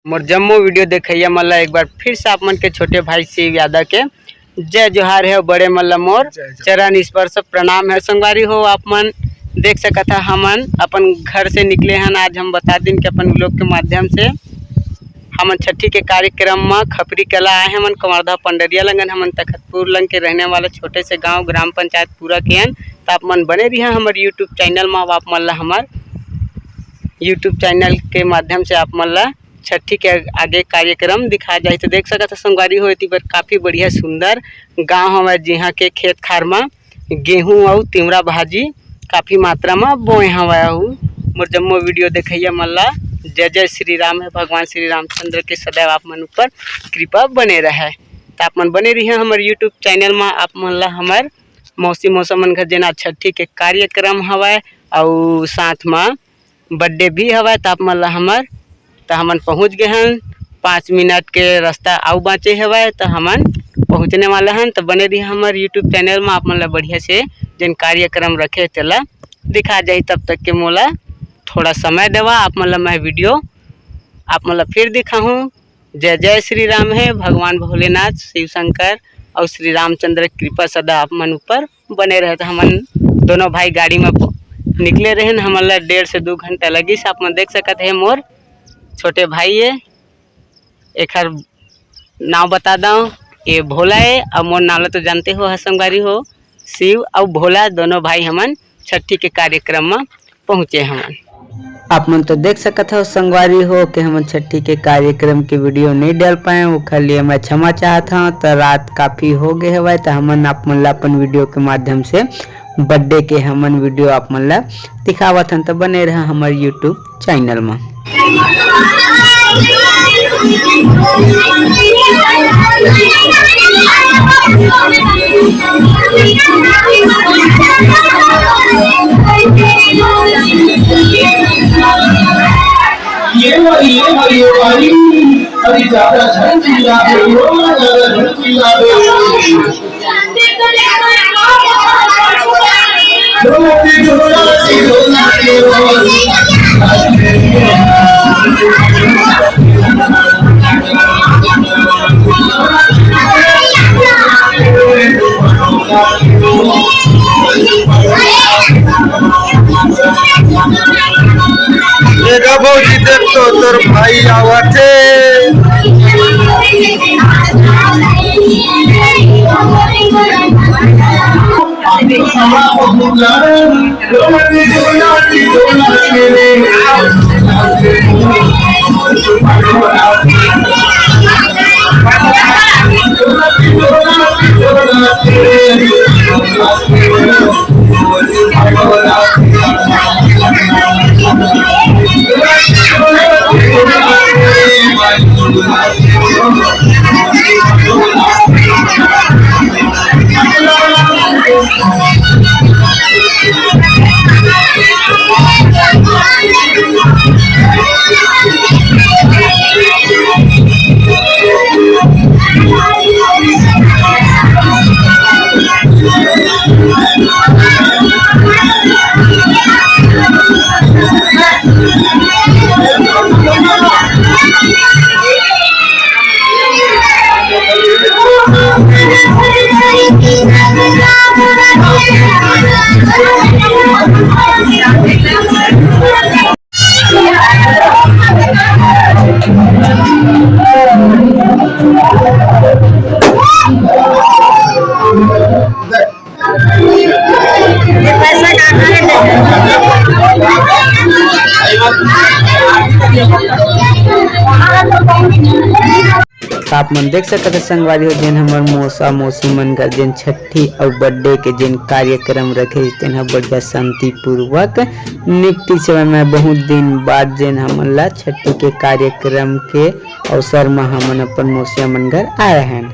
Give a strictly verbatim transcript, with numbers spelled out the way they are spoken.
मोर जम्मो वीडियो देखइया मन ला एक बार फिर से आप मन के छोटे भाई शिव यादव के जय जोहार हे। बड़े मन ला मोर जय जोहार। चरण स्पर्श प्रणाम हे। संगवारी हो, आप मन देख सकत हा, हमन अपन घर से निकले हन। आज हम बता दिन के अपन व्लॉग के माध्यम से हमन छठी के कार्यक्रम म खपरी कला आए हमन, कवर्धा पंडरिया लंगन हमन तखतपुर लंग के रहने वाला छोटे से गांव ग्राम पंचायत पूरा के हन। त आप मन बने रिहा हमर YouTube चैनल म। अब आप मन ला हमर YouTube चैनल के माध्यम से आप मन ला छठी के आगे कार्यक्रम दिखा जाही। तो देख सकत हो संगवारी हो, एती बर काफी बढ़िया सुंदर गांव हवय, जिहां के खेत खार म गेहूं अउ तिवड़ा भाजी काफी मात्रा म बोए हवय। अउ मोर जम्मो वीडियो देखइया मन ला जय जय श्री राम हे। भगवान श्री रामचंद्र के सदैव आप मन ऊपर कृपा बने रहय। त आप मन बने रिहा हमर YouTube चैनल म। आप मन ला हमर मौसी मौसा मन घर जेन आज छठी के कार्यक्रम हवय अउ साथ म बर्थडे भी हवय, त आप मन ला हमर, त हमन पहुंच गे हन। पाँच मिनट के रास्ता अउ बांचे हवय, त हमन पहुंचने वाला हन। त बने रही हमर YouTube चैनल म, आप मन ला बढ़िया से जेन कार्यक्रम रखे तेला दिखा जाही। तब तक के मोला थोड़ा समय देवा, आप मन ला मैं वीडियो आप मन ला फिर दिखाहूं। जय जय श्री राम हे, भगवान भोलेनाथ, शिव शंकर अउ श्री रामचंद्र के कृपा सदा आप मन ऊपर बने रहे। त हमन दोनों भाई गाड़ी में प-, निकले रहेन। हमन ला डेढ़ से दू घंटा लगिस। आप मन देख सकत हे, मोर छोटे भाई ए, एखर नाव बता दव, ये भोला ए, अउ मोर नाव ला तो जानते हो, ह संगवारी हो, शिव अउ भोला दोनों भाई हमन छठी के कार्यक्रम में पहुँचे हमन। आप मन तो देख सकत हव संगवारी हो कि हमन छठी के कार्यक्रम के वीडियो नइ डाल पाए, ओखर लिए मैं क्षमा चाहत हव। त रात काफी हो गए हवय, त हमन आप मन ला अपन वीडियो के माध्यम से बर्थडे के हमन वीडियो आप मन ला दिखावत हन। त बने रहा हमर YouTube चैनल म। ये वाली, ये वाली, ये वाली। अरे ज्यादा झन चिल्ला दे, ज्यादा झन चिल्ला दे। देखा भौजी, देख तो तोर भाई आवत हे। आप मन देख सकत हे संगवारी हो, जेन हमर मौसा मौसी मन घर जेन छठी अउ बर्थडे के जेन कार्यक्रम रखे, तेन ह बढ़िया शांतिपूर्वक निपटिस हवय। मैं बहुत दिन बाद जेन हमन ला छठी के कार्यक्रम के अवसर म हमन अपन मौसिया मन घर आए हन।